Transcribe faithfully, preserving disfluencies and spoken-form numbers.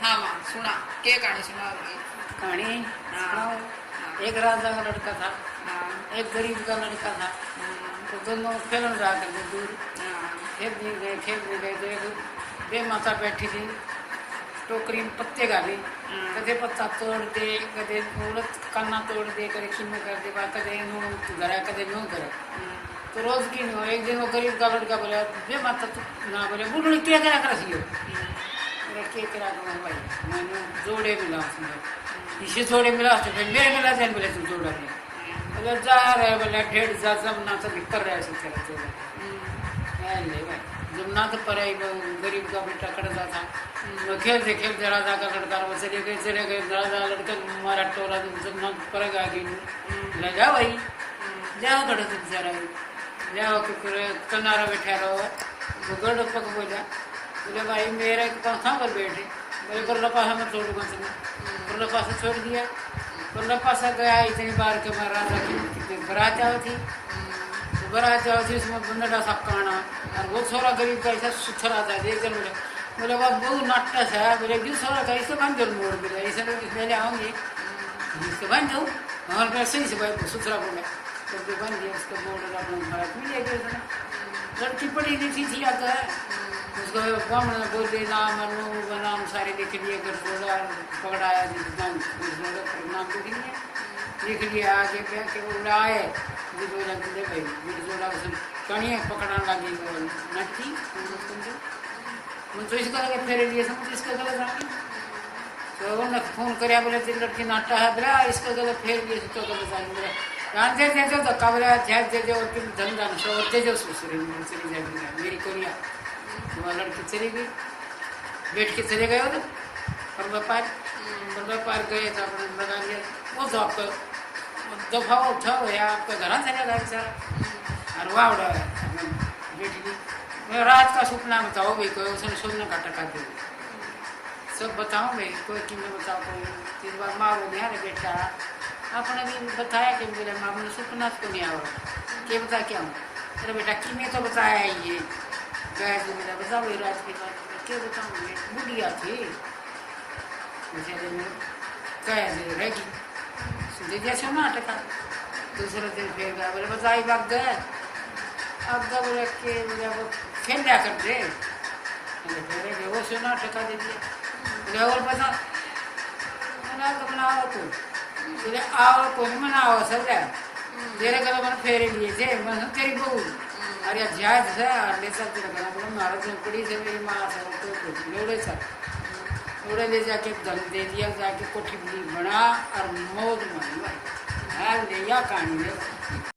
हाँ माँ, सुना। के कहानी सुना रही? कहानी हाँ। सुनाओ। हाँ। एक राजा का लड़का था, हाँ। एक गरीब का लड़का था। हाँ। तो दोनों खेलन रहा करते दूर। हाँ। खेलने गए, खेलने गए तो एक बे माता बैठी थी, टोकरी में पत्ते घाले। हाँ। कदे पत्ता तोड़ दे, कदे उड़द काना तोड़ दे, कदे किन्नू कर दे, कदे नू घरा, कदे नू घरा। हाँ। तो रोज की नहीं हो, एक दिन वो गरीब का लड़का बोला, "बे माता तू ना बोले, बुढ़ड़ी क्या करा कर सी हो?" बोले, "के करा करूँ भाई, मैंने जोड़े मिला उसमें, इसे जोड़े मिला उसमें, फिर मेरे मिला जाए।" बोले, "तू जोड़ा नहीं।" बोले, "जा रहे," बोले, "डेढ़ जा जमना तो भीतर रहे से तेरा जोड़ा।" मैं ले भाई, जमना तो पर ही वो गरीब का बेटा खड़ा था। वो खेलते खेलते राजा का लड़का वो चले गए, चले गए, राजा लड़का मारा टोरा, जमना तो पर आ गई। बोले, "जा भाई, जा खड़ा तुम जरा।" ले आओ, तो फिर किनारा बैठा रहो। तो गड़ पक बोला, बोले, "भाई, मेरे पासा पर बैठे।" बोले, "परला पासा मैं छोड़ूंगा तुम्हें।" परला पासा छोड़ दिया। परला पासा गया, इतनी बार के मैं राजा की, की बारात जाओ थी। तो बारात जाओ थी, उसमें बंदड़ा सा काना, और वो छोरा गरीब का ऐसा सुथरा था, देख कर बोले, बोले, "बाबू, नाटक है।" बोले, "क्यों छोरा का इससे बंद मोड़?" बोले, "ऐसे लोग इसमें ले आऊंगे, इससे बंद जाओ।" और फिर सही से भाई सुथरा बोला। तो जो बन गया, उसको बोर्ड अपना भारत में ले गए थे। लड़की पढ़ी लिखी थी आगे। उसको बामण ने बोले, नाम, नूह, नाम सारे लिख लिए, गठजोड़ा पकड़ाया, जिस नाम गठजोड़ा पर नाम लिख लिए। लिख लिए आगे, क्या के उड़ाए, गठजोड़ा बोले भाई, गठजोड़ा उसे कणिया पकड़ाने लगी, वो नटी। मैं तो इसका लगे फेरे लिए, समझ इसका गलत आ गया। तो उन्हें फोन करया, बोले, "तेरी लड़की नाटा है, बोला, इसका गलत फेर लिए, इसका गलत आ गया।" बोला, "जान दे, दे दो धक्का," बोला, "जा दे दे, और तुम धन धन से और दे दो ससुर में चली जाएगी मेरी कोरिया।" तो वह लड़की चली गई, बैठ के चले गए उधर, पर व्यापार, पर व्यापार गए तो अपने लगा लिया। वो तो आपका दफा उठा हुआ, आपका घर चला गया बेचारा। और वाह उड़ा है, बैठ गई। मैं रात का सपना बताओ भाई, कोई उसने सोने का टका दे। सब बताओ भाई, कोई किन्ने बताओ, कोई तीन बार माँ बोली, "अरे बेटा, आपने भी बताया कि मेरे माँ ने सपना तो नहीं आवा, के बता क्या हो?" "अरे बेटा, किन्ने तो बताया है ये।" गया जी मेरा, "बताओ ये रात की बात, के बताऊँ, ये बुढ़िया थी।" बेचारे ने कह दे रहेगी, दे दिया सोना टका। दूसरे दिन फिर गया, बोले, "बताई बात गए।" अब तो बोले के, बोले, "वो खेल लिया कर दे।" बोले, "फिर गए, वो सोना टका दे दिया।" बोले, "और बता।" बोले, "तो बनाओ तो।" बोले, "आओ को नहीं बनाओ, सब है। तेरे गले मैंने फेरे लिए थे, मैं हूँ तेरी बहू। अरे जायज है, और ले चल तेरे गला।" बोले, "मारा जो पड़ी से मेरी माँ से, वो तो कुछ लोड़े चल।" उड़े ले जाके धन दे दिया, जाके कोठी बना और मौज मारी भाई। हाल ले या कहानी ले।